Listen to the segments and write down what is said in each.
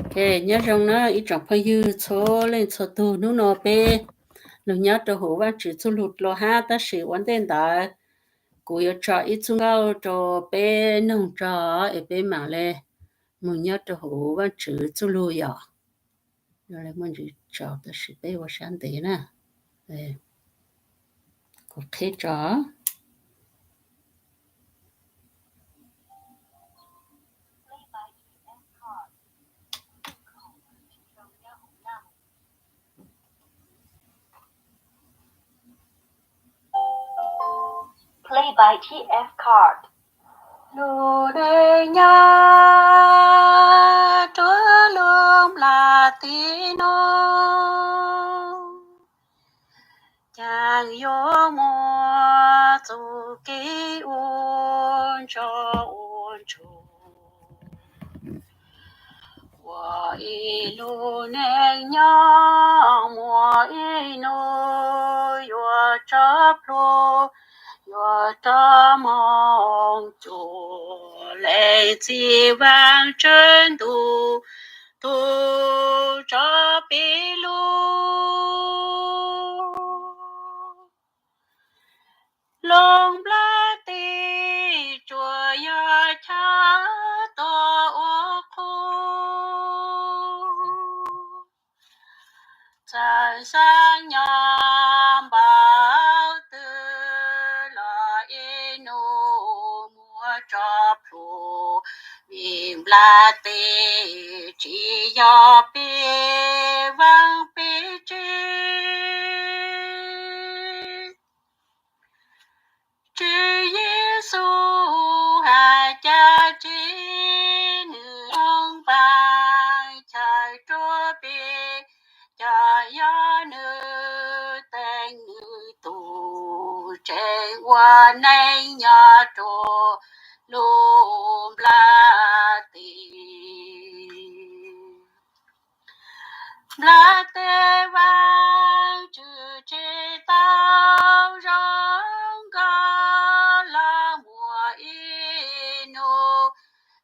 Ok, nyob zoo na ib tsoom phooj ywg txhua leej txhua tug, hnub no peb lug nyob rau huv Vaajtswv txuj lug dlua hab, tab sis ua ntej ntawd kuv yuav tso ib txuj nkauj rau peb noog tso es peb maam le moog nyob rau huv Vaajtswv txuj lug yom. Muaj ntsis tsaus tab sis peb ua sab ntev na. Kuv qhib tso. Lub neej nyob rua lub nplaj teb no, caag yuav muaj txuj kev ua ntsoj ua ntsuag. Ua ib lub neej nyob muaj ib nub yuav rov plhuav, yuav rov moog cuag leej Txiv Vaajtswv ntuj tug tso peb lug. Lub nplaj teb tsuas yog chaw tuag ua qhua, txawm xaav nyob npaum twg los ib nub muab rov plhuav, vim nplaj teb tsis yog peb vaaj peb tsev. Tswv Yexus has caag tsi, nwg moog paab chaw rua peb, cov yog nwg teem nwg tug tseem ua neej nyob rua lub nplaj teb. Nplaj teb Vaajtswv tsi tau zoo nkauj los muaj ib nub,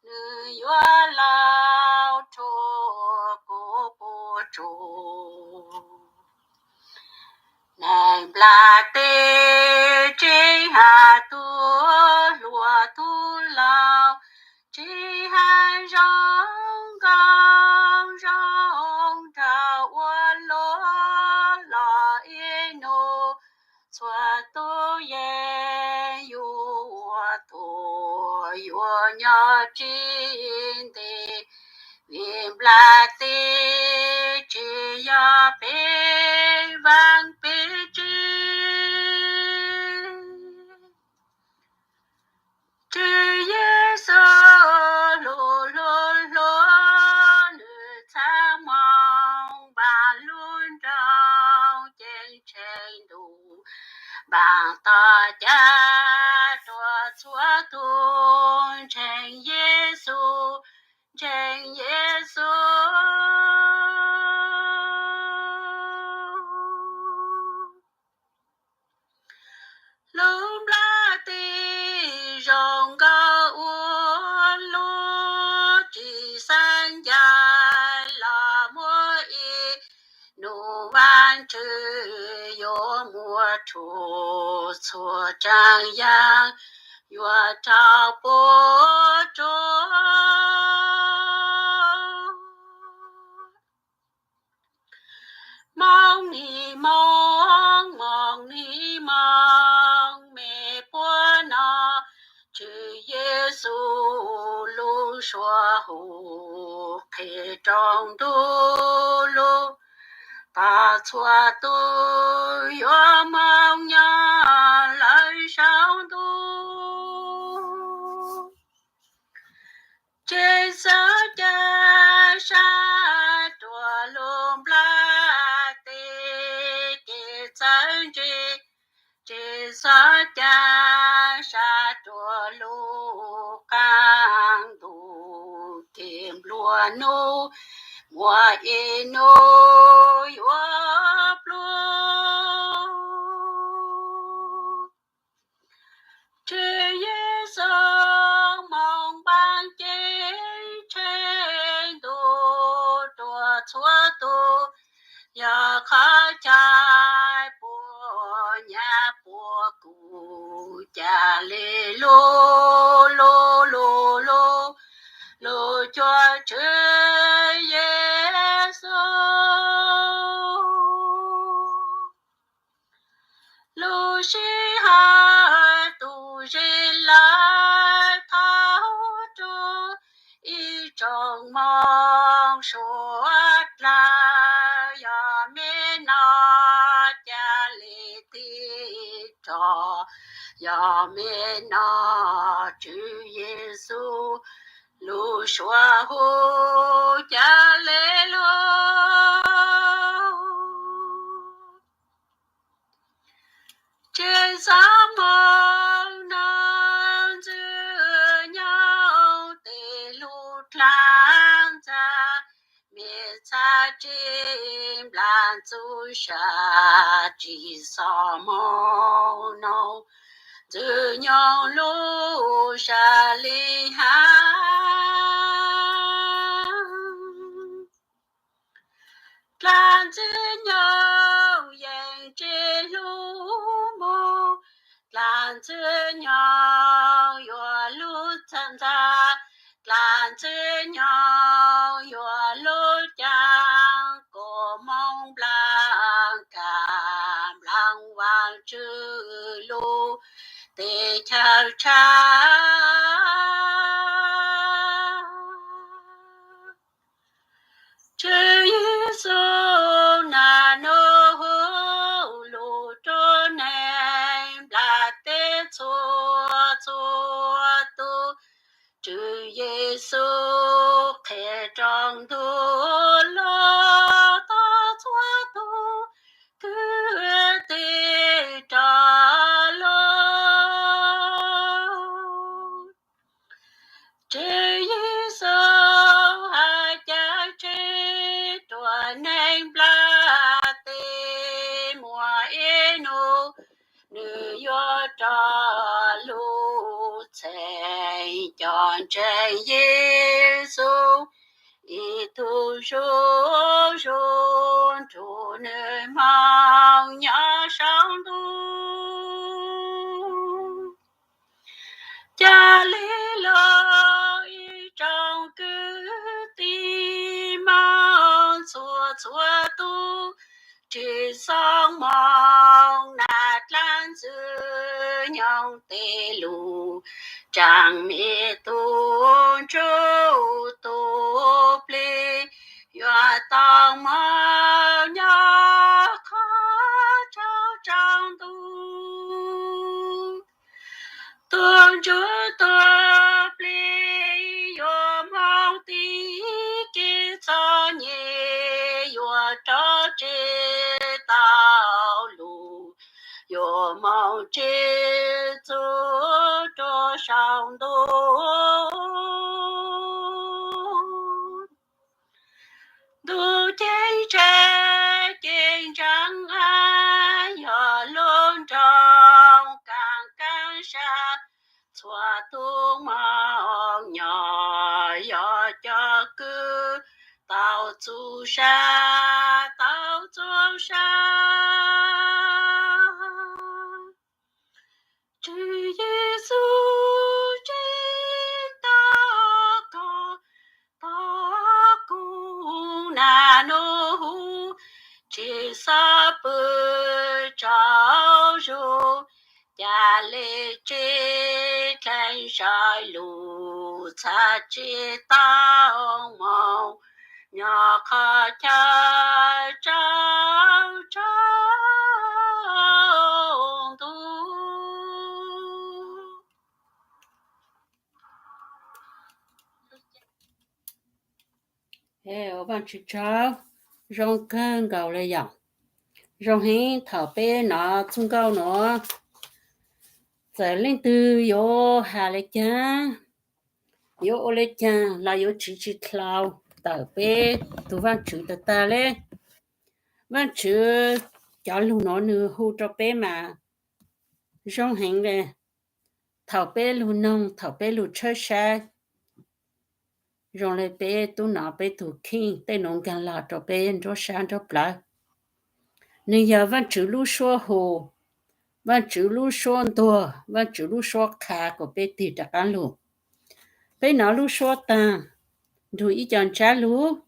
nwg yuav laug rua kuv puab tsuj. Neeg nplaj teb tsi has tub hluas tub laug, tsi has zoo nkauj zoo nraug ua luaj los ib nub, txhua tug yeej yuav tuag yuav nyob tsi ntev, vim nplaj teb tsi yog peb vaaj peb tsev. Tswv Yexus lug lug hlub, nwg txhaj moog npaam lub nroog ceeb tsheej ntuj, npaam tog cag rua txhua tug ntseeg Yexus, ntseeg Yexus. Lub nplaj teb zoo nkauj ua luaj, tsi xaav ncaim los muaj ib nub Vaajtswv yuav muab rhuav, txhua tsaag yaam yuav rau puab tsuj. Moov ni moov, moov ni moov, mej puab nov Tswv Yexus lub suab hu, qhia rooj ntuj lug, tog txhua tug yuav moog nyob lawm saum ntuj. Tsi xaav cag sab rua lub nplaj teb kev txawv ntse, tsi xaav cag sab rua lub qaab ntuj kev nplua nuj, muaj ib nub yuav pluag. Tswv Yexus moog npaam ceeb tsheej ntuj, yog qhov chaw puas nyab puas kub, ca le lug lug lug lug lug cuag Tswv Yexus. Lub sij hawm tus zes lawm thaum rau ib tsoom moo suav dlawg, yog me no ca le tig rov, yog me no Tswv Yexus lub suab hu ca le lug. Tseem xob moo no ntxwg nyoog tes lug dlaag ntxag, me txhaj tse nplas txuj sa, tsis xob moo no ntxwg nyoog lub sa le hab. Dlaag ntxwg nyoog yeej tse lug moog, dlaag ntxwg nyoog yuav lub txhaj ntxag, dlaag ntxwg nyoog yuav lub caag, kuas moog nplaag kag nplaag Vaajtswv lub teb chaws tshaj. Tswv Yexus naj nub hu lug rua neeg nplaj teb txhua txhua tug. Tswv Yexus qhia rua ntuj lug, tog txhua tug kwv tij rov lug. Tswv Yexus has cav tseg rua neeg nplaj teb, muaj ib nub nwg yuav rov lug txheeb cov ntseeg Yexus ib tug zuj zug nrug nwg moog nyob saum ntuj. Ca le lug ib tsoom kwv tij moog txhua txhua tug, tsis xob moog naj dlaag ntxwg nyoog tes lug, tsaam me tug ntsuj tug plig yuav tau moog nyob qhov tsaug tsaug ntuj. Tug ntsuj tug plig yuav moog tig kev txom nyem, yuav rov tseg tau lug, yuav moog tseg txug rua saum ntuj. Ntuj ceeb tsheej ceeb ntsaab ab, yog lub nroog kaaj kaaj sab, txhua tug moog nyob yog cov kws tau txug sa, tau txug sa. Tswv Yexus tseeb tau koj, tau kuv naj nub huv, tsis xob pw tsaug zug, ca le tseg dleeg sai lug, txhaj tseg tau moog nyob qhov chaw tsaug tsaug ntuj. Ua Vaajtswv tsaug, zoo kawg nkaus le yom. Zoo heev thaum peb nov txuj nkauj nuav, txawm leej twg yuav has le caag, yuav ua le caag los yuav tsiv tsi dlhau tawm peb tug Vaajtswv tag tag le. Vaajtswv cov lug nuav nwg hu rua peb mas zoo heev le. Thaum peb lug noog, thaum peb lug tshawb sab, zoo le peb tub nov peb tug kheej tej nuav nkaag los rua peb nruab sab nruab plawv. Nws yog Vaajtswv lub suab hu, Vaajtswv lub suab ntuag, Vaajtswv lub suab qha kom peb tig rov qaab lug. Peb nov lub suab taag nrug ib co ntsab lug,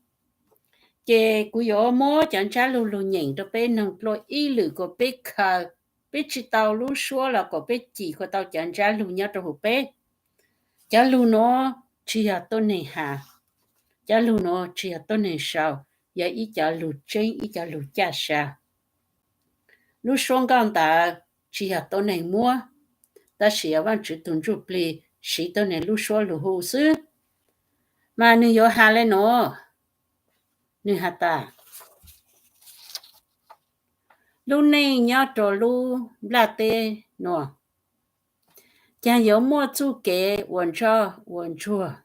ces kuv yuav muab cov ntsab lug lug nyeem rau peb noog dlua ib lwm kom peb khaws, peb tsi tau lub suab los kom peb cim kom tau cov ntsab lug nyob rau huv peb. Cov lug nuav tsi yog tuab neeg has, cov lug nuav tsi yog tuab neeg sau, yog ib cov lug tseeb, ib cov lug caj sa. Lub suab nkauj ntawd tsi yog tuab neeg muab, tab sis yog Vaajtswv tug Ntsujplig siv tuab neeg lub suab lug hu xwb. Mas nwg yuav has le nuav, nwg has tas, lub neej nyob rau lub nplaj teb nuav caag yuav muaj txuj kev ua ntsoj ua ntsuag,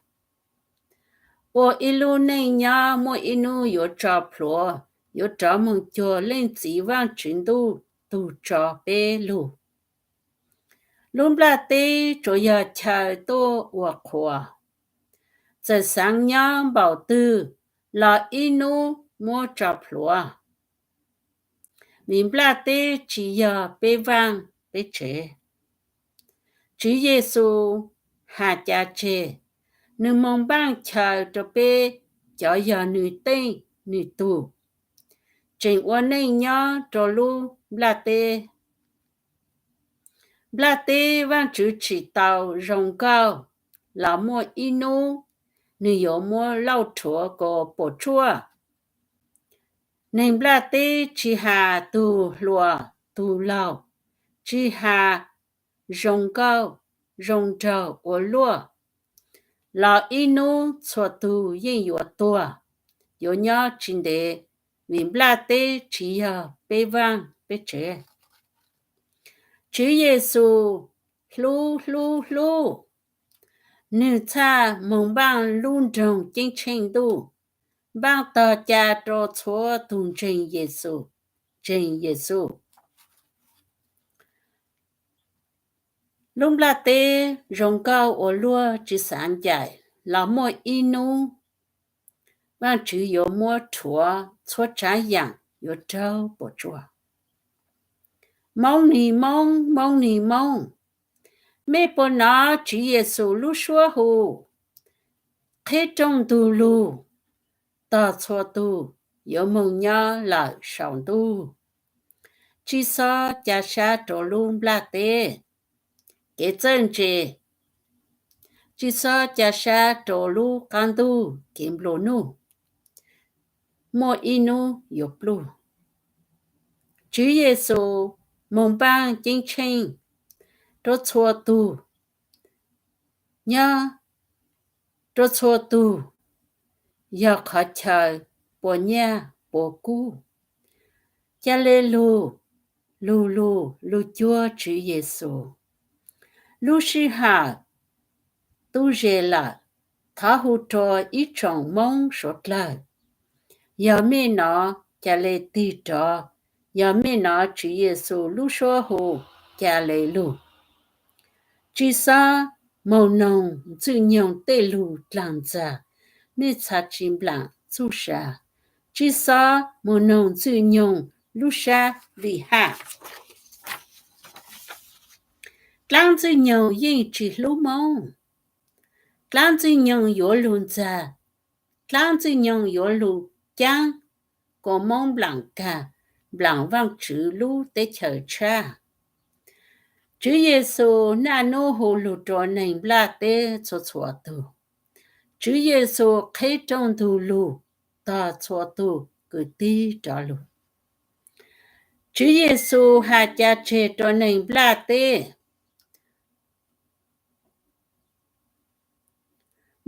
ua ib lub neej nyob muaj ib nub yuav tso plhuav, yuav rov moog cuag Leej Txiv Vaajtswv Ntuj tug tso peb lug. Lub nplaj teb tsuas yog chaw tuaj ua qhuas, txawm xaav nyob npaum twg los ib nub muab tso plhuav, vim nplaj teb tsi yog peb vaaj peb tsev. Tswv Yexus has ca tseg, nwg moog npaaj chaw rau peb cov yog nwg teej nwg tug, tseem ua neej nyob rau lub nplaj teb. Nplaj teb Vaajtswv tsim tau zoo nkauj, los muaj ib nub nwg yuav muab lauj rhuav kom puam tsuaj. Neeg nplaj teb tsi has tug hluas tug laug, tsi has zoo nkauj zoo nraug ua luaj, los ib nub txhua tug yeej yuav tuag, yuav nyob tsi ntev, vim nplaj teb tsi yog peb vaaj peb tsev. Tswv Yexus hlub hlub hlub, nwg txhaj moog npaaj lub nroog Ceeb Tsheej Ntuj, npaaj tog ca rau txhua tug ntseeg Yexus, ntseeg Yexus. Lub nplaj teb zoo nkauj ua luaj tsi xaav ncaim, los muaj ib nub Vaajtswv yuav muab rhuav txhua tsaav yaam yuav raug puam tsuaj. Moob nij moob, moob nij moob, mej puas nov Tswv Yexus lub suab hu? Qheb rooj ntug lug, tog txhua tug yuav moog nyob lawm saum ntuj. Tsi xob ca sab rau lub nplaj teb kev txawj ntse, tsi xob ca sab rau lub qaab ntuj kev nplua nuj, muaj ib nub yuav pluj. Tswv Yexus moog npaaj ceeb tsheej rau txhua tug, nyob rau txhua tug, yog qhov chaw puas nyaj puas kub. Ca le lug, lug lug lug cuag Tswv Yexus. Lub sij hawm tub ze lawm, thov hu rua ib tsoom Moob suav dlawg, yog mej nov ca le tig rov, yog mej nov Tswv Yexus lub suab hu ca le lug. Tsi xob moog noog Ntxwg Nyoog tej lug dlaag ntxag, mej txhad tsi nplaam txuj sa. Tsi xob moog noog Ntxwg Nyoog lub sab vim haj. Dlaab Ntxwg Nyoog yeej tsi hlub Moob. Dlaab Ntxwg Nyoog yuav lug ntxag, dlaab Ntxwg Nyoog yuav lug caab, kuas Moob nplaam kag, nplaam Vaajtswv lub teb chaws tshab. Tswv Yexus naj nub hu lug rua neeg nplaj teb txhua txhua tug. Tswv Yexus qheb rooj ntug lug, tog txhua tug kws tig rov lug. Tswv Yexus has ca tseg rua neeg nplaj teb.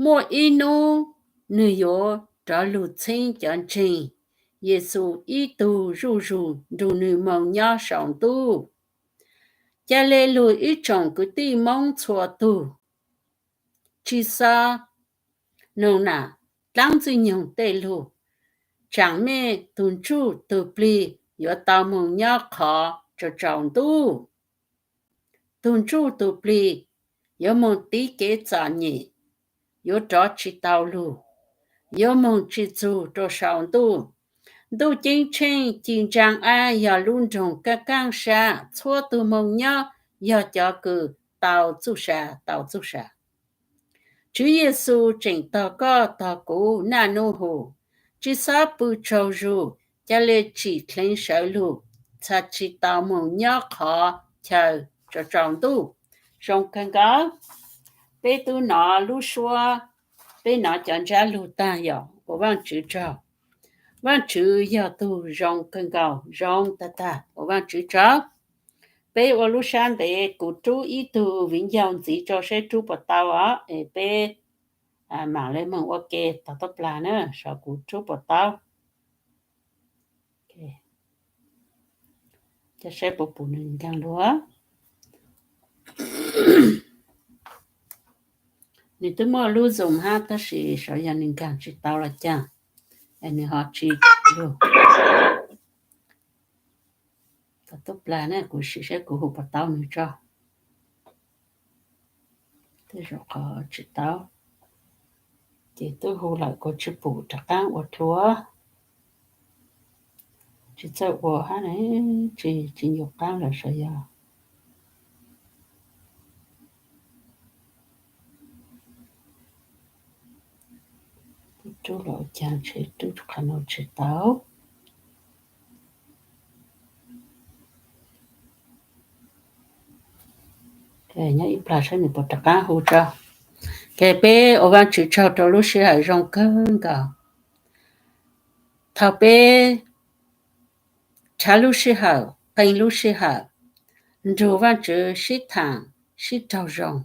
Muaj ib nub nwg yuav rov lug txheeb cov ntseeg Yexus ib tug zuj zug nrug nwg moog nyob saum ntuj. Ca le lug ib tsoom kwv tij Moob txhua tug, tsi xob noog na, dlaab Ntxwg Nyoog tej lug, tsaam mej tug ntsuj tug plig yuav tau moog nyob qhov tsaus tsaus ntuj. Tug ntsuj tug plig yuav moog tiv kev txom nyem, yuav rov tsi tau lug, yuav moog tsi txug rua saum ntuj. Ntuj ceeb tsheej ci ntsaa ab yog lub nroog kaaj kaaj sab, txhua tug moog nyob yog cov kws tau txuj sa, tau txuj sa. Tswv Yexus tseem tog koj tog kuv naj nub hu, tsi xob pw tsaug zug, ca le tsim dleev sawv lug, txhad tsi tau moog nyob qhov chaw tsaus tsaus ntuj. Zoo kawg nkaus. Peb tub nov lub suab, peb nov cov ntsab lug taag yog ua Vaajtswv tsaug. Vaajtswv yog tug zoo kawg nkaus, zoo tag tag, ua Vaajtswv tsaug. Peb ua lub sab ntev, kuv rub ib tug viv ncaus ntxiv tso saib rub puas tau os, es peb maam le moog ua ke tog tub plag na, saib kuv rub puas tau. Ca saib puas pum nwg nkaag lug. Nwg twb muaj lub Zoom hab, tab sis saib yog nwg nkaag tsi tau los caag, es nwg ho tsi lug. Tog tub plag na, kuv sim saib kuv hu puas tau nwg tso. Tej zaum qhov tsi tau, ces twb hu lawm kuv tsi pum rov qaab ua dlua. Tsi txawj ua hab, tsi, tsi ncu qaab lawm saib yog. Rub los ua caag ntshe rub qhov no tsi tau. Nyob ib plag saib nwg puas rov qaab hu tso. Ces peb ua Vaajtswv tsaug rau lub sij hawm zoo kawg nkaus. Thaum peb nrhav lub sij hawm, qee lub sij hawm nrug Vaajtswv sib thaam sib raug zoo,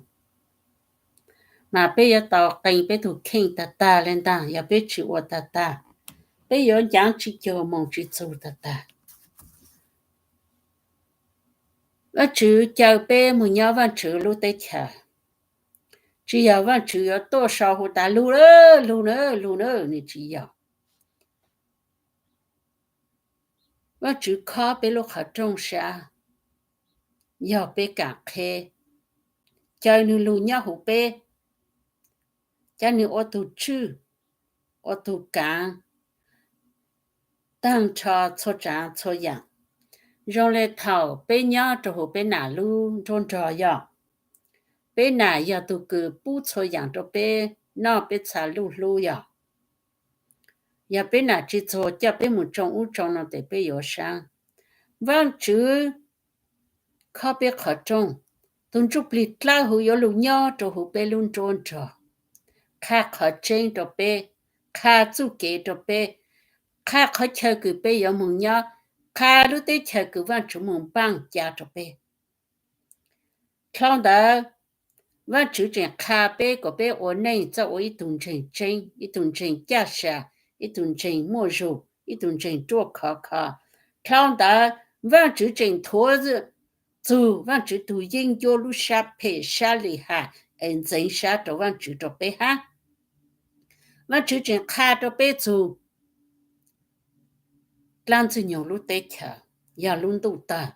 mas peb yuav tau qee peb tug kheej tag tag le ntaag. Yog peb tsi ua tag tag, peb yuav ncaav tsi cuag moog tsi txug tag tag. Vaajtswv caw peb moog nyob Vaajtswv lub teb chaws, tsi yog Vaajtswv yuav tuaj sau hu tas lug, lug na, lug na, nwg tsi yog. Vaajtswv khob peb lub qhov rooj sab, yog peb kaam qheb, caw nwg lug nyob huv peb, caw nwg ua tug tswj, ua tug kaav, taag nrho txhua tsaav txhua yaam. Zoo le thaum peb nyob rua huv peb nam lub nruab nrog yog, peb nam yog tug kws pub txhua yaam rua peb noj peb txha luj hlub yog. Yog peb nam tsi txuag coj peb moog tsoo ub tsoo no tes peb yuav saab. Vaajtswv khob peb qhov rooj, tug ntsuj plig dlawb huv yuav lug nyob rua huv peb lub nruab nrog, qha qhov tseeb rua peb, qha txuj kev rua peb, qha qhov chaw kws peb yuav moog nyob, qha lub teb chaws kws Vaajtswv moog npaaj ca rua peb. Dlhau ntawd, Vaajtswv tseem qha peb kuas peb ua neej txawj ua ib tug ntseeg tseeb, ib tug ntseeg caj sa, ib tug ntseeg muaj zug, ib tug ntseeg ruaj khov kho. Dlhau ntawd, Vaajtswv tseem nthuav txug Vaajtswv tug yeeb ncuab lub sab phem sab li has es ntxeev sab rua Vaajtswv rua peb hab. Vaajtswv tseem qha rua peb txug dlaab Ntxwg Nyoog lub teb chaws, yog lub ntuj tawg,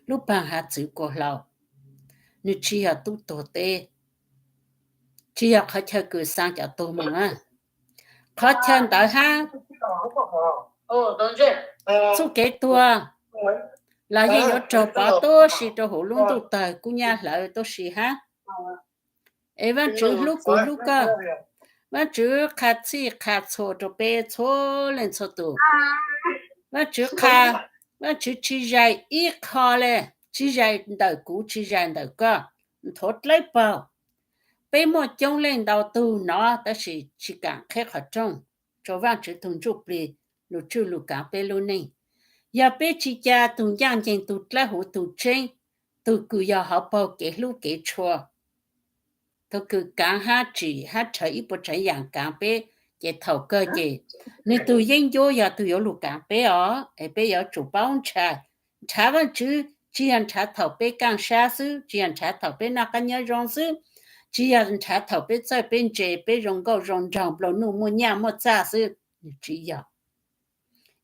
lub paag hav txwv kuas hlau, nwg tsi yog tub tuag teb, tsi yog qhov chaw kws xaa cov tuag moog na. Qhov chaw ntawd hab, txuj kev tuag los yeej yuav raug pov tuab si rua huv lub ntuj tawg kub nyab hlawv tuab si hab. Es Vaajtswv hlub kuv hlub koj. Vaajtswv qha txhij qha txhua rua peb txhua leej txhua tug. Vaajtswv qha, Vaajtswv tsi zais ib qho le, tsi zais ntawm kuv tsi zais ntawm koj, nthuav dlawb paug. Peb muaj coob leej ntau tug nov tab sis tsi kaam qheb qhov rooj rua Vaajtswv tug ntsuj plig lug tswj lug kaav peb lub neej. Yog peb tsi ca tug ncaaj nceeg tug dlawb huv tug tseeb, tug kws yog hauv paug kev hlub kev tshua, tug kws kaav hab tsim hab rhawv ib puas tsaav yaam kaav peb, ces thaum kawg ces nwg tug yeeb ncuab yog tug yuav lug kaav peb os. Es peb yuav tsum paub nrhav, nrhav Vaajtswv tsi yog nrhav thaum peb kaaj sab xwb, tsi yog nrhav thaum peb noj qaab nyob zoo xwb, tsi yog nrhav thaum peb txawj peb ntse peb zoo nkauj zoo nraug nplua nuj muaj nyaj muaj txaj xwb, nwg tsi yog.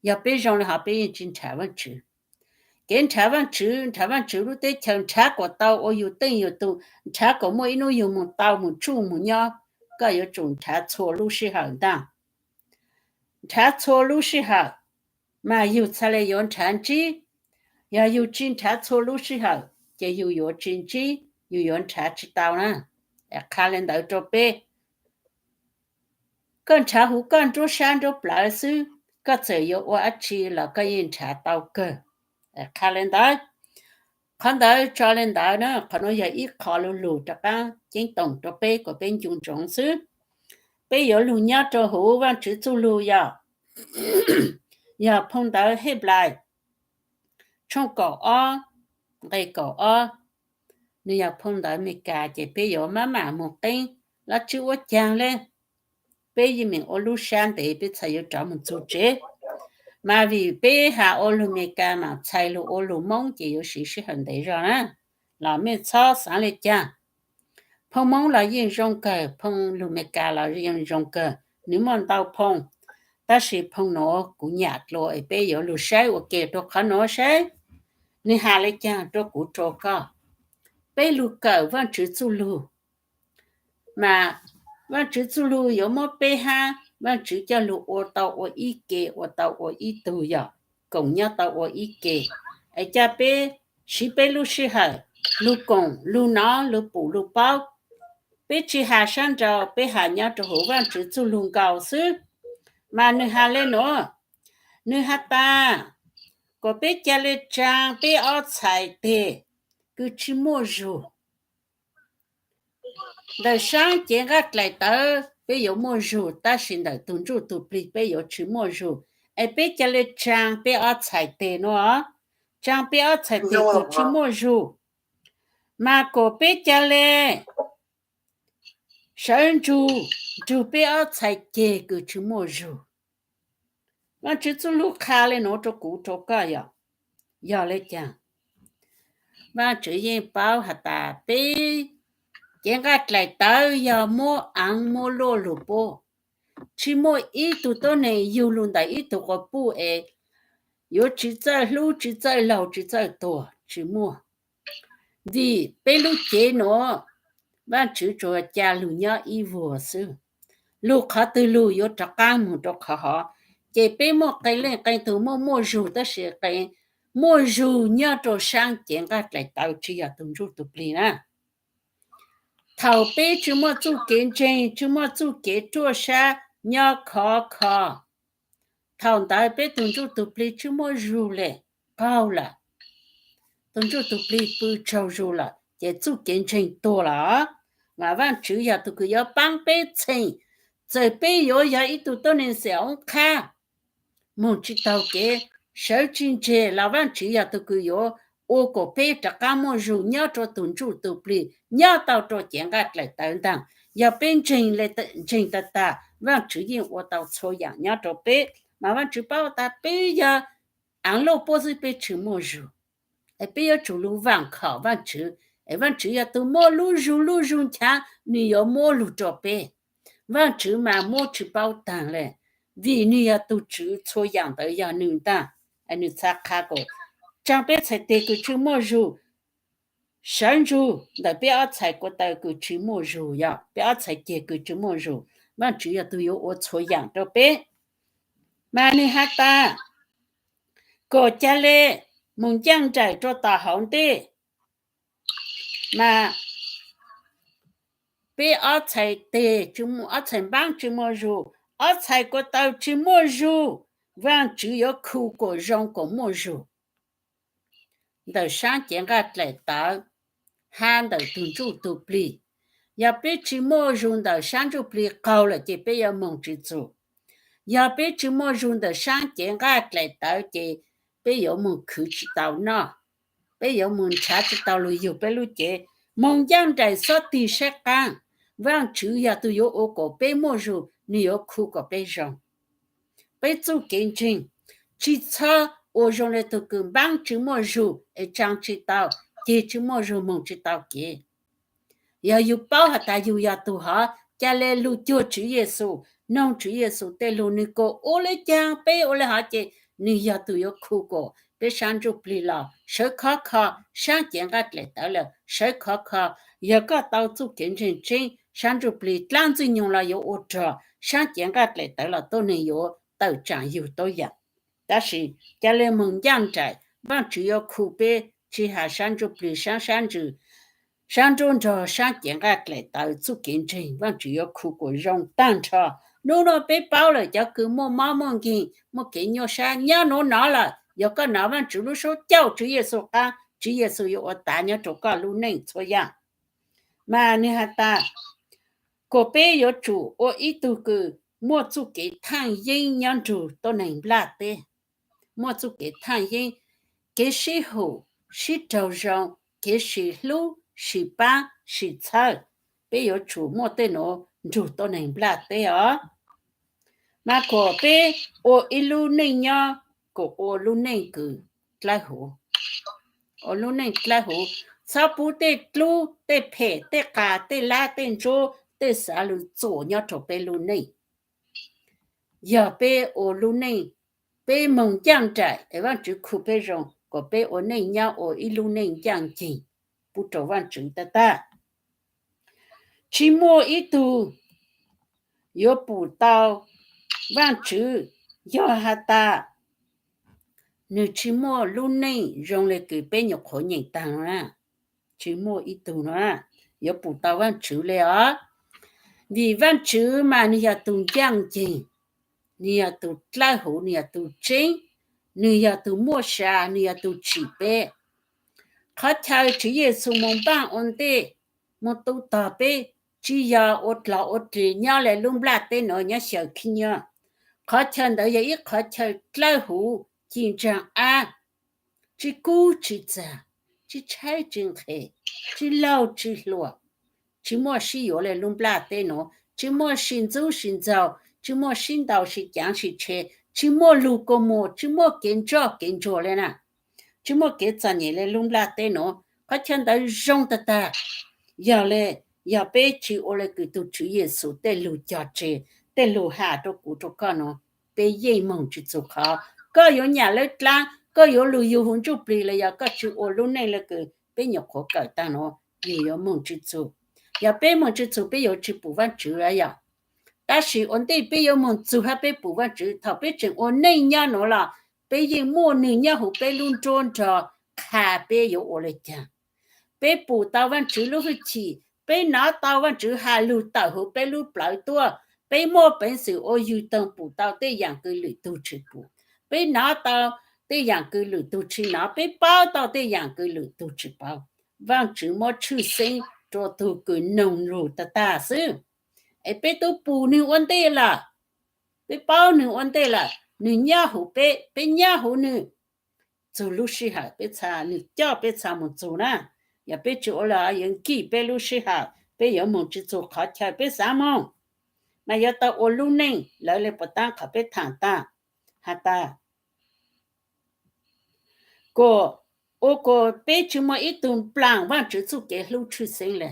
Yog peb zoo le hov peb yeej tsi nrhav Vaajtswv. Kev nrhav Vaajtswv, nrhav Vaajtswv lub teb chaws, nrhav kuas tau ua yug teej yug tug, nrhav kuas muaj ib nub yug moog tau moog tsuj moog nyob, koj yuav tsum nrhav txhua lub sij hawm ntaag. Nrhav txhua lub sij hawm. mas yug txhaj le yuav nrhav ntsib. Yog yug tsis nrhav txhua lub sij hawm ces yug yuav tsis ntsib, yug yuav nrhav tsis tau na. Qha le ntawd rau peb. Koj nrhav huv koj nruab sab nruab plawv xwb, koj txawm yuav ua dab tsi los koj yeej nrhav tau kawg. Qha le ntawd, qhov ntawd tso le ntawd na, qhov no yog ib qho lug lug rov qaab ceeb toom rau peb kom peb ncu ntsoov xwb. Peb yuav lug nyob rau huv Vaajtswv txuj lug yog, yog phoo ntawv Henplais tshooj kaum ob nqe kaum ob, nws yog phoo ntawv Amelikas, ces peb yuav maj mam moog qeeb los tsis ua caag le. Peb yeej meem ua lub sab ntev, peb txhaj yuav rov moog txug tsev. Mas vim peb has ua lug Amelikas mas txhais lug ua lug Moob ces yuav siv sij hawm ntev zog na, los mej txhob xaav le caag. Phoo Moob los yeej zoo kawg, phoo lug Amelikas los yeej zoo kawg, nws muaj ntau phoo. Tab sis phoo nuav kuv nyam dlua es peb yuav lug saib ua ke rua qhov nuav saib nws has le caag rua kuv rua koj. Peb lug kawm Vaajtswv txuj lug, mas Vaajtswv txuj lug yuav muab peb hab Vaajtswv coj lug ua tau ua ib ke, ua tau ua ib tug, yog koom nyob tau ua ib ke. Es ca peb siv peb lub sij hawm lug koom lug nov lug pum lug paub. Peb tsis has sab nraud, peb has nyob rua huv Vaajtswv txuj lug nkaus xwb. Mas nws has le nuav, nws has tas kom peb ca le tsaa peb ob txhais teg kws tsis muaj zug. Ntawm saab cev nqaj dlaim tawv peb yuav muaj zug, tab sis ntawm tug ntsuj tug plig peb yuav tsis muaj zug. Es peb ca le tsaa peb ob txhais teg nuav, tsaa peb ob txhais teg kws tsis muaj zug, mas kom peb ca le sawv ntsug nrug peb ob txhais teg kws tsis muaj zug. Vaajtswv txuj lug qha le nuav rua kuv rua koj yog, yog le caag? Vaajtswv yeej paub has tas peb cev nqaj dlaim tawv yog muab aav muab luaj lug puab. Tsis muaj ib tug tuab neeg yug lug ntawm ib tug quas puj es yuav tsis txawj hlub, tsis txawj laug, tsis txawj tuag, tsis muaj. Vim peb lub cev nuav, Vaajtswv tsuas ca lug nyob ib vuag xwb. Lug qhov twg lug yuav rov qaab moog rua qhov hov. Ces peb muaj qee leej qee tug muaj muaj zug, tab sis qee muaj zug nyob rua saab cev nqaj dlaim tawv, tsis yog tug ntsuj tug plig na. Thaum peb tsis muaj txuj kev ntseeg, tsis muaj txuj kev ruaj sab nyob khov kho, thaum ntawd peb tug ntsuj tug plig tsis muaj zug le, qaug lawm. Tug ntsuj tug plig pw tsaug zug lawm ces txuj kev ntseeg tuag lawm. Mas Vaajtswv yog tug kws yuav paab peb txheem, txawm peb yuav yog ib tug tuab neeg xeem oob qhab, moog tsis taug kev, sawv tsis ntseg los Vaajtswv yog tug kws yuav ua kom peb rov qaab muaj zug nyob rua tug ntsuj tug plig, nyob tau rua cev nqaj dlaim tawv ntaag. Yog peb ntseeg, ntseeg tag tag, Vaajtswv yeej ua tau txhua yaam nyob rua peb. Mas Vaajtswv paub tas peb yog aav luaj puab xwb peb tsis muaj zug. Es peb yuav tsum lug vaam khom Vaajtswv, es Vaajtswv yog tug muaj lub zug, lub zug nchaav nwg yuav muab lug rua peb. Vaajtswv mas muab tsis paub taag le, vim nwg yog tug tswv, txhua yaam ntawd yog nwg ntaag. Nwg txhad qha kom tsaa peb txhais teg kws tsis muaj zug, sawv ntsug ntawm peb ob txhais ko taw kws tsis muaj zug, yog peb ob txhais teg kws tsis muaj zug. Vaajtswv yog tug yuav ua txhua yaam rua peb. Mas nwg has tas kom ca le moog ncaaj nraim rua tom hauv ntej. Mas peb ob txhais teg, ob txhais npaab tsis muaj zug, ob txhais ko taw tsis muaj zug, Vaajtswv yuav khu kom zoo kom muaj zug ntawm saab cev nqaj dlaim tawv hab ntawm tug ntsuj tug plig. Yog peb tsis muaj zug ntawm saab ntsuj plig qaug lawm ces peb yuav moog tsis txug. Yog peb tsis muaj zug ntawm saab cev nqaj dlaim tawv ces peb yuav moog khwv tsis tau noj, peb yuav moog nrhav tsis tau lug yug peb lub cev. Moog ncaaj nraim xob tig saib qaab, Vaajtswv yog tug yuav ua kom peb muaj zug, nwg yuav khu kom peb zoo. Peb txuj kev ntseeg tsis txhob ua zoo le tug kws npaab tsis muaj zug es tsaa tsis tau, ceg tsis muaj zug, moog tsis tau kev. Yog yug paub has tas yug yog tug hov, ca le lug cuag Tswv Yexus, noog Tswv Yexus tej lug, nwg kom ua le caag peb ua le hov ces nwg yog tug yuav khu kom peb saab ntsuj plig los sawv khov kho, saab cev nqaj dlaim tawv lawm sawv khov kho. Yog koj tau txuj kev ntseeg tseeb, saab ntsuj plig dlaab ntxwg nyoog los yuav ua rog, saab cev nqaj dlaim tawv los tuab neeg yuav tawm tsaam yug tuab yaam. Tab sis ca le moog ncaaj nraim, Vaajtswv yuav khu peb, tsi has sab ntsuj plig, sab sab ntsws, sab nruab nrog, sab cev nqaj dlaim tawv, txuj kev ntseeg, Vaajtswv yuav khu kuas zoo taag nrho. Nub nua peb paub lawm cov kws muaj mob muaj nkeeg, muaj kev nyuaj sab, nyob nuav nov lawm, yog koj nov Vaajtswv lub suab caum Tswv Yexus qaab, Tswv Yexus yuav ua tav nyob rua koj lub neej txhua yaam. Mas nwg has tas, kuas peb yuav tsum ua ib tug kws muaj txuj kev thaaj yeeb nyob nrug tuab neeg nplaj teb, muaj txuj kev thaaj yeeb, kev sib hum, sib raug zoo, kev sis hlub, sis paab, sis txhawb. Peb yuav tsum muaj tej nuav nrug tuab neeg nplaj teb os. Mas kuas peb ua ib lub neej nyob, kuas ua lub neej kws dlawb huv, ua lub neej dlawb huv, txhob pub tej dlub, tej phem, tej qas, tej lab, tej ntsuab, tej xav lug txuam nyob rua peb lub neej. Yog peb ua lub neej, peb moog ncaaj nraim es Vaajtswv khu peb zoo, kuas peb ua neej nyob ua ib lub neej ncaaj nceeg pub rua Vaajtswv tag tag. Tsi muaj ib tug yuav pum tau Vaajtswv yog has tas nwg tsi muaj lub neej zoo le kws peb nyuam qhuav nyeem taag na. Tsi muaj ib tug nuav yuav pum tau Vaajtswv le os. Vim Vaajtswv mas nwg yog tug ncaaj nceeg, nwg yog tug dlawb huv, nwg yog tug tseeb, nwg yog tug muaj sa, nwg yog tug tsim peb. Qhov chaw Tswv Yexus moog npaaj ua ntej, moog tu tog peb, tsi yog ua dlog ua dlig nyob le lub nplaj teb nuav nyob xyaw khib nyiab. Qhov chaw ntawd yog ib qhov chaw dlawb huv, ci ntsaag ab, tsi kub tsi txag, tsi tshaib tsi nqhis, tsi laug tsi hluas, tsi muaj sib yuav le lub nplaj teb nuav, tsi muaj sib ntxub sib ntxaug, tsi muaj sib ntaus sib caav sib tshe, tsi muaj lug kua muag, tsi muaj kev ntsoj kev ntsuag le na, tsi muaj kev txom nyem le lub nplaj teb nuav. Qhov chaw ntawd zoo tag tag. Yog le, yog peb tsi ua le kws tug Tswv Yexus tej lug cog tseg, tej lug has rua kuv rua koj nuav, peb yeej moog tsi txug qhov. Koj yuav nyam lawb dlaab, koj yuav lug yug huv ntsuj plig los yog koj tsi ua lub neej le kws peb nyuam qhuav kawm taag nuav, yug yuav moog tsi txug. Yog peb moog tsi txug peb yuav tsi pum Vaajtswv lawm yog. Tab sis ua ntej peb yuav moog txug hab peb pum Vaajtswv, thaum peb tseem ua neej nyob nuav los peb yeej muaj nwg nyob huv peb lub nruab nrog qha peb yuav ua le caag. Peb pum tau Vaajtswv lub hwj chim, peb nov tau Vaajtswv has lug tawm huv peb lub plawv tuaj, peb muaj peev xwm ua yug toog pum tau tej yaam kws lwm tug tsi pum. Peb nov tau tej yaam kws lwm tug tsi nov, peb paub tau tej yaam kws lwm tug tsi paub. Vaajtswv muab tshwj xeeb rua tug kws noog lug tag tag xwb. Es peb tub pum nwg ua ntej lawm, peb paub nwg ua ntej lawm, nwg nyob huv peb, peb nyob huv nwg. Txug lub sij hawm peb txha, nwg coj peb txha moog txug na. Yog peb tsi ua le yuav nkig peb lub sij hawm, peb yuav moog tsi txug qhov chaw peb xav moog. Mas yuav tau ua lub neej lawv le puas taab qhov peb thaam tag, has tas, kuas, ua kuas peb tsi muaj ib tug nplaam Vaajtswv txuj kev hlub tshwj xeeb le.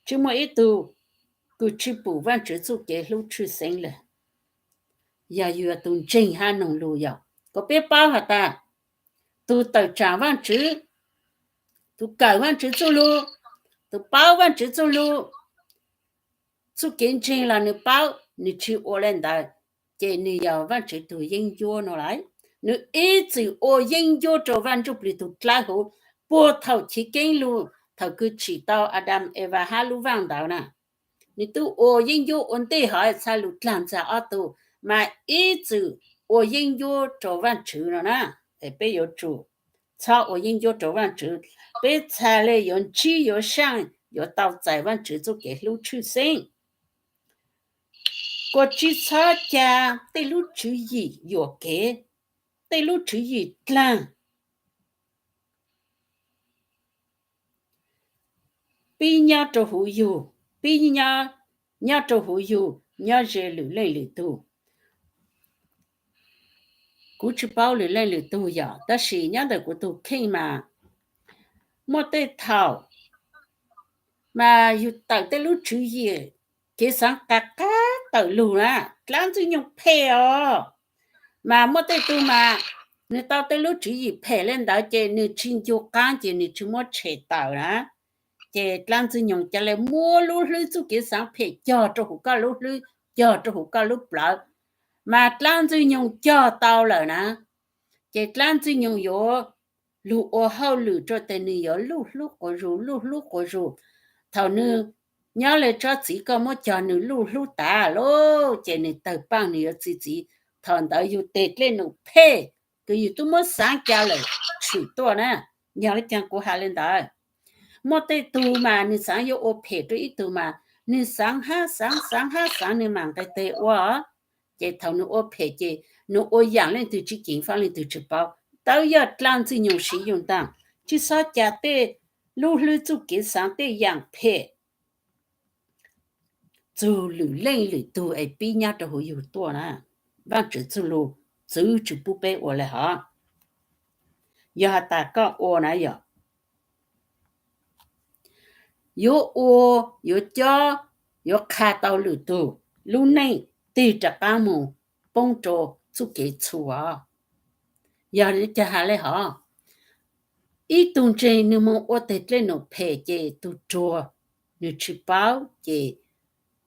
Tsi muaj ib tug kws tsi pum Vaajtswv txuj kev hlub tshwj xeeb le. Yog yug yog tug ntseeg hab noog lug yog, kuas peb paub has tas, tug tawm tsaam Vaajtswv, tug kawm Vaajtswv txuj lug, tug paub Vaajtswv txuj lug, txuj kev ntseeg los nwg paub, nwg tsi ua le ntawd, ces nwg yog Vaajtswv tug yeeb ncuab no lawm. Nwg ib txwm ua yeeb ncuab rua Vaaj Ntsuj Plig tug dlawb huv, puag thaum chiv keeb lug, thaum kws tsim tau Adas Evas hab lub vaaj ntawd na. Nwg tub ua yeeb ncuab ua ntej hov txha lug dlaag ntxag ob tug, mas ib txwm ua yeeb ncuab rua Vaajtswv no na. Es peb yuav tsum txhob ua yeeb ncuab rua Vaajtswv, peb txha le yuav ntsib yuav saaj yuav tau txais Vaajtswv txuj kev hlub tshwj xeeb. Kuas tsi txhob ca tej lub tswv yim yuam kev, tej lub tswv yim dlaag pib nyob rua huv yug, pib nyob rua huv yug, nyob ze lwm leej lwm tug. Kuv tsi paub lwm leej lwm tug yom, tab sis nyob ntawm kuv tug kheej mas muaj tej thaum mas yug tawm tej lub tswv yim, kev xaav qas qab tawm lug na, dlaab Ntxwg Nyoog phem os. Mas muaj tej tug mas nwg tau tej lub tswv yim phem le ntawd ces nwg tsi ncu qaab ces nwg tsi muab tshem tawm na. Ces dlaab Ntxwg Nyoog ca le muab lub hlwb txuj kev xaav phem cog rua huv koj lub hlwb, cog rua huv koj lub plawv. Mas dlaab Ntxwg Nyoog cog tau lawm na, ces dlaab Ntxwg Nyoog yuav lug ua hauj lwm rua tes nwg yuav luj hlub quas zus, luj hlub quas zus. Thaum nwg nyob le tsob txiv koj muab cog nwg luj hlub tas lawm, ces nwg tawg paaj nwg yuav txi txiv. Thaum ntawd yug tes dlej num phem, kws yug tub muab xaav ca lawm tshwm tuaj na. Yog le caag kuv has le ntawd? Muaj tej tug mas nwg xaav yuav ua phem rua ib tug mas nwg xaav hab xaav, xaav hab xaav, nwg maam nqes teg ua. Ces thaum nwg ua phem ces nwg ua yaam leej twg tsi ceev faaj leej twg tsi paub. Ntawd yog dlaab Ntxwg Nyoog siv yug ntaag, tsi xob ca tej lub hlwb txuj kev xaav tej yaam phem txug lwm leej lwm tug es pib nyob rua huv yug tuaj na. Vaajtswv txuj lug txwv tsi pub peb ua le hov. Yog has tas koj ua na yog yuav ua, yuav cob, yuav qha tau lwm tug lub neej tig rov qaab moog poob rua txuj kev txhum os. Yog le caag has le hov? Ib tug ntseeg nwg moog ua teg dlej num phem ces tug ruag nwg tsi paub ces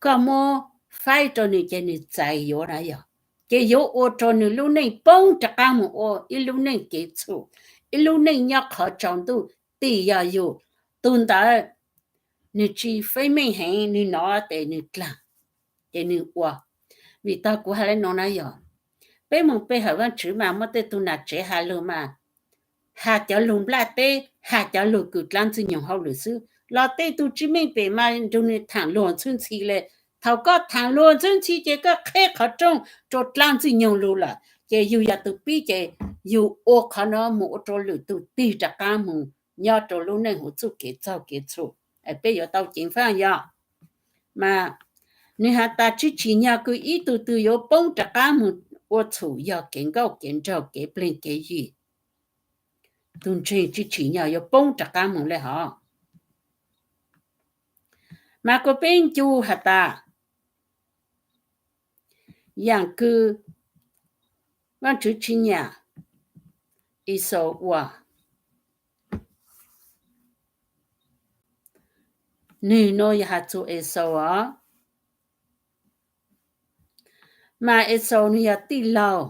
koj muab faib rua nwg ces nwg txais yuav na yog, ces yuav ua rua nwg lub neej poob rov qaab moog ua ib lub neej kev txhum, ib lub neej nyob qhov tsaus ntuj. Tig yog yug tug ntawd nwg tsi feeb meej heev, nwg nov tes nwg dlaag, ces nwg ua. Vim tag kuv has le nuav na yog, peb moog pe hawm Vaajtswv mas muaj tej tug nam tsev has lug mas has cov lug nplaj teb, has cov lug kws dlaab Ntxwg Nyoog hauj lwm xwb, los tej tug tsi meej pem mas nrug nwg thaam luag ntxhwb ntxhi le. Thaum koj thaam luag ntxhwb ntxhi ces koj qheb qhov rooj rua dlaab Ntxwg Nyoog lug lawm, ces yug yog tug pib ces yug ua qhov nuav moog ua rua lwm tug tig rov qaab moog nyob rua lub neej huv txuj kev txaug kev txhum. Peb yuav tau ceev faaj yog, mas nwg has tas tsi tsim nyog kws ib tug twg yuav poob rov qaab moog ua txhum yog kev nkauj kev nraug kev pleg kev yig. Tug ntseeg tsi tsim nyog yuav poob rov qaab moog le hov. Mas kuas peb ncu has tas yaam kws Vaajtswv tsi nyam Exaus ua, nwg nuav yog has txug Exaus os. Mas Exaus nwg yog tij laug,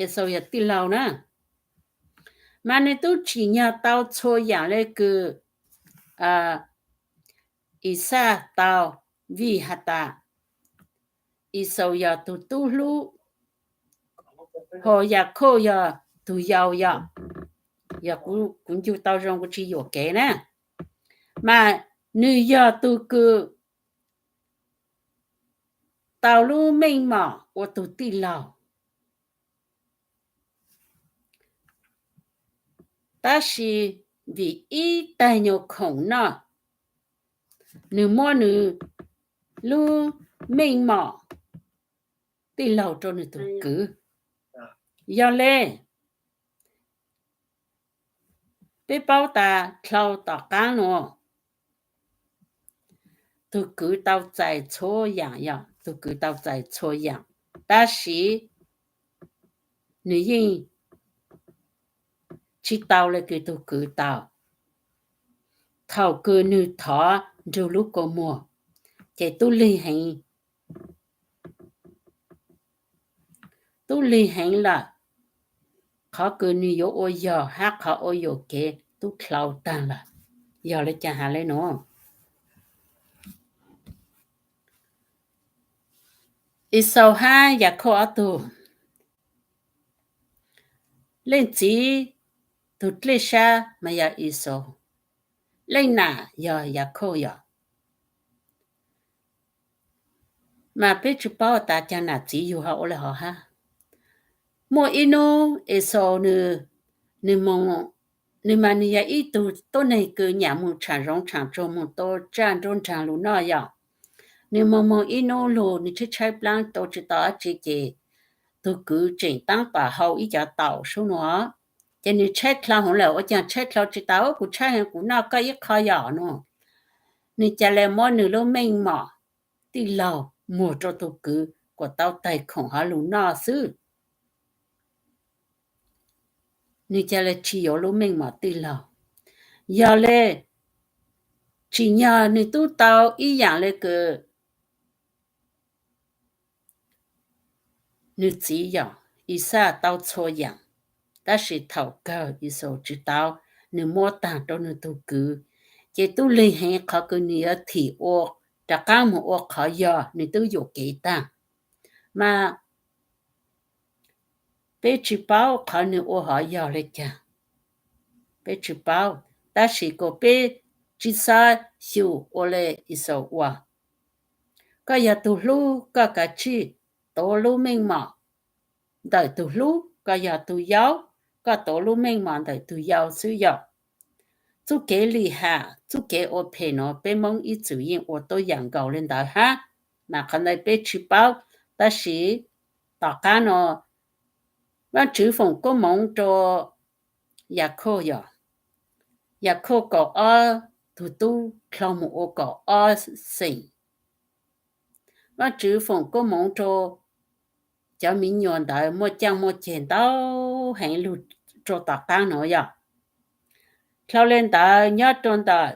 Exaus yog tij laug na, mas nwg tub tsim nyog tau txhua yaam le kws Ixaj tau, vim has tas Exaus yog tug tub hlub, ho Yakhauj yog tug yau yog, yog kuv ncu tau zoo kuv tsi yuam kev na, mas nwg yog tug kws tau lub meej mom ua tug tij laug. Tab sis vim ib taag nyuas khoom noj, nwg muab nwg lub meej mom tij laug rua nwg tug kwv. Yog le, peb paub tas dlhau tom qaab nuav, tug kwv tau txais txhua yaam, yog tug kwv tau txais txhua yaam, tab sis nwg yeej tsi tau le kws tug kwv tau. Thaum kws nwg thov nrug lub kua muag, ces tub lig heev, tub lig heev lawm, qhov kws nwg yuav ua yog hab qhov ua yuam kev tub dlhau taag lawm. Yog le caag has le nuav? Exaus hab Yakhauj ob tug, leej txiv tug dlej sab mas yog Exaus, leej nam yog Yakhauj yog. Mas peb tsi paub tas caag nam txiv yug ho ua le hov hab. Muaj ib nub Exaus nwg, nwg mas nwg yog ib tug tuab neeg kws nyam moog tshaam zoov tshaam tsuag moog tua tsaj nruab nraag lug noj yog. Nwg moog moog ib nub lug nwg tshaib tshaib plaab tua tsi tau dab tsi ces tug kwv tseem taab tom hau ib cov taum sub nuav. Ces nwg tshaib dlhau heev lawm, ua caag tshaib dlhau tsi tau, kuv tshaib heev kuv noj koj ib qho yom nuav. Nwg ca le muab nwg lub meej mom tij laug muag rua tug kwv kuas tau taig khoom hov lug noj xwb. Nwg ca le tsi yuav lub meej mom tij laug. Yog le, tsim nyog nwg tub tau ib yaam le kws nws txiv yog Ixaj tau txhua yaam, tab sis thaum kawg Ixaus tsis tau, nws muab taag rua nws tug kwv. Ces tub lig heev qhov kws nws yuav thim ua, rov qaab moog ua qhov yog nws twb yuam kev taag. Mas peb tsis paub qhov nws ua hov yog le caag, peb tsis paub, tab sis kuas peb tsis xaav xyum ua le Ixaus ua. Koj yog tug hlub, koj kav tsij tuav lub meej mom ntawm tug hlub, koj yog tug yau, koj tuav lub meej mom ntawm tug yau xwb yog. Txuj kev lim ham, txuj kev ua phem nuav peb Moob ib txwm yeej ua tuab yaam nkaus le ntawd hab, mas qhov ntawd peb tsis paub. Tab sis tom qaab nuav Vaajtswv foom koob moov rua Yakhauj yog, Yakhauj kaum ob tug tub dlhau moog ua kaum ob xeem. Vaajtswv foom koob moov rua cov miv nyuas ntawd muaj caaj muaj ceg ntau heev lug rua tom qaab nuav yog. Dlhau le ntawd nyob rua ntawm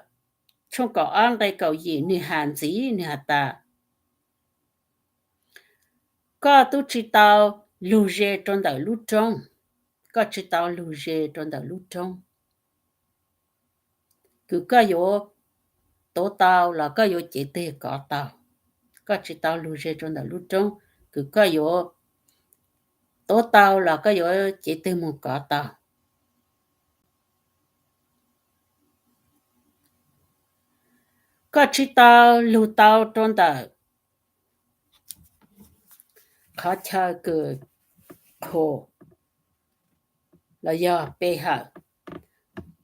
tshooj kaum ob nqe kaum yim nwg has ntxiv nwg has tas, koj tub tsis tau lug ze rua ntawm lub roob, koj tsis tau lug ze rua ntawm lub roob kws koj yuav tuav tau los koj yuav cev twg kov tau. Koj tsis tau lug ze rua ntawm lub roob kws koj yuav tuav tau los koj yuav cev twg moog kov tau. Koj tsis tau lug tau rua ntawm qhov chaw kws qhuas los yog pe hawm,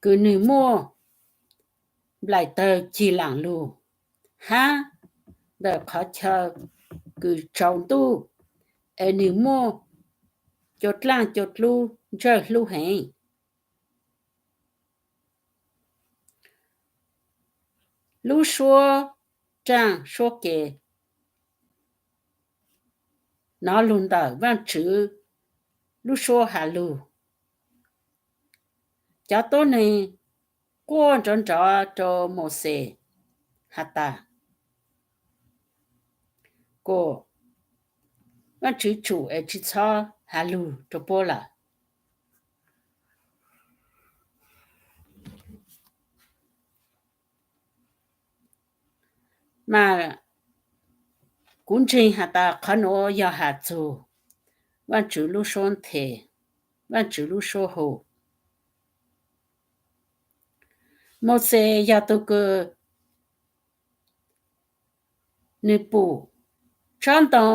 kws nwg muaj nplaim tawg cig laam lug, hab ntawm qhov chaw kws tsaus ntuj es nwg muaj cua dlaaj cua dlub ntsawj hlub heev. Lub suab raaj suab ke nov lug ntawm Vaajtswv lub suab has lug. Cov tuab neeg quaj nrov nrov rua Mauxes has tas, kuas Vaajtswv tsum es tsis txhob has lug rua puab lawm. Mas kuv ntseeg has tas qhov nuav yog has txug Vaajtswv lub suab nthe, Vaajtswv lub suab hu. Mauxes yog tug kws nwg pum tsob ntoo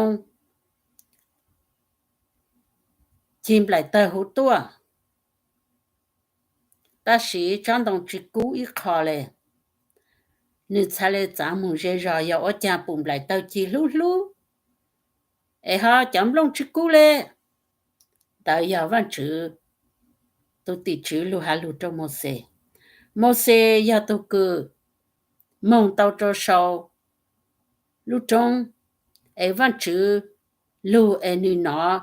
cig nplaim tawg huv tuaj, tab sis tsob ntoo tsis kub ib qho le. Nwg txhad le txav moog ze zog yog ua caag pum nplaim tawg cig hlub hlub es ho cov nplooj tsis kub le. Ntawd yog Vaajtswv tug tim tswv lug has lug rua Mauxes. Mauxes yog tug kws moog tau rua sau lub roob, es Vaajtswv lug es nwg nov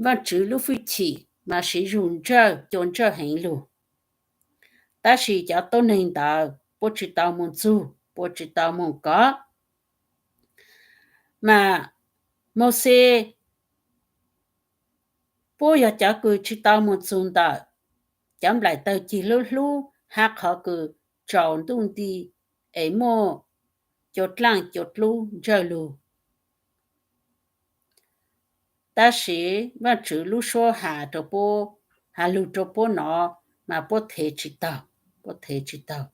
Vaajtswv lub fwj chim mas siv zug ntsawj cua ntsawj heev lug. Tab sis cov tuab neeg ntawd puab tsis tau moog txug, puab tsis tau moog kov. Mas Mauxes puab yog cov kws tsis tau moog txug ntawm cov nplaim tawg cig hlub hlub hab qhov kws tsaus ntuj nti es muaj cua dlaaj cua dlub ntsawj lug. Tab sis Vaajtswv lub suab has rua puab, has lug rua puab nov mas puab thev tsis taug, puab thev tsis taug.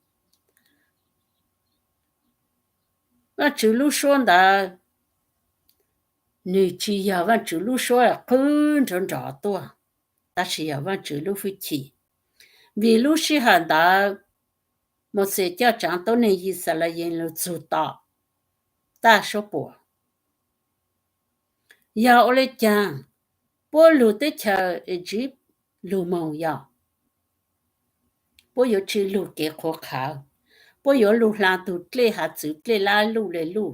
Vaajtswv lub suab ntawd nwg tsis yog Vaajtswv lub suab qhwb nrov nrov tuaj, tab sis yog Vaajtswv lub fwj chim. Vim lub sij hawm ntawd Mauxes coj tsaav tuab neeg Yixalayees lug txug tom taj suab puam. Yog ua le caag puab lug teb chaws Iziv lug moog yog puab yuav tsi lug kev qhuav qhawv, puab yuav lug hlaa tug dlej hav txwv dlej lab luj le luj.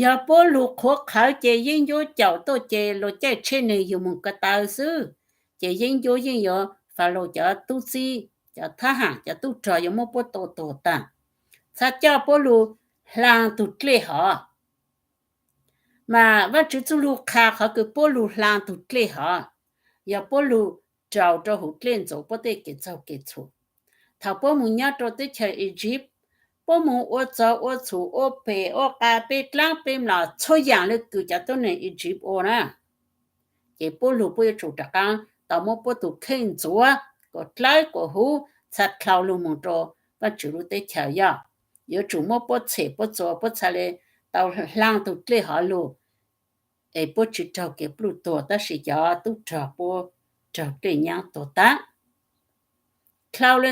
Yog puab lug qhuav qhawv ces yeeb ncuab caum tuaj ces luas caij tsheb neeg yug moog ko taw xwb, ces yeeb ncuab yeej yuav, Falaus cov tub txib, cov thab ham, cov tub rog yuav muab puab tua tuag taag. Txhad coj puab lug hlaa tug dlej hov. Mas Vajtswv txuj lug qha qhov kws puab lug hla tug dlej hov, yog puab lug raug rua huv dlej ntxuav puab tej kev txaug kev txhum. Thaus puab moog nyob rua teb chaws Iziv, puab moog ua txaug ua txhum, ua phem, ua qa, peb dlaab peb mlom, txhua yaam le kws cov tuab neeg Iziv ua na. Ces puab lug puab yuav tsum rov qaab tau muab puab tug kheej ntxuav kuas dlawb kuas huv, txha dlhau lug moog rua Vajtswv lub teb chaws, yog yuav tsum muab puab tshem puab txua, puab txha le tau hla tug dlej hov lug, es puab tsi raug kev pluj tuag, tab sis cov tub rog puab raug dlej nyaab tuag taab. Dlhau le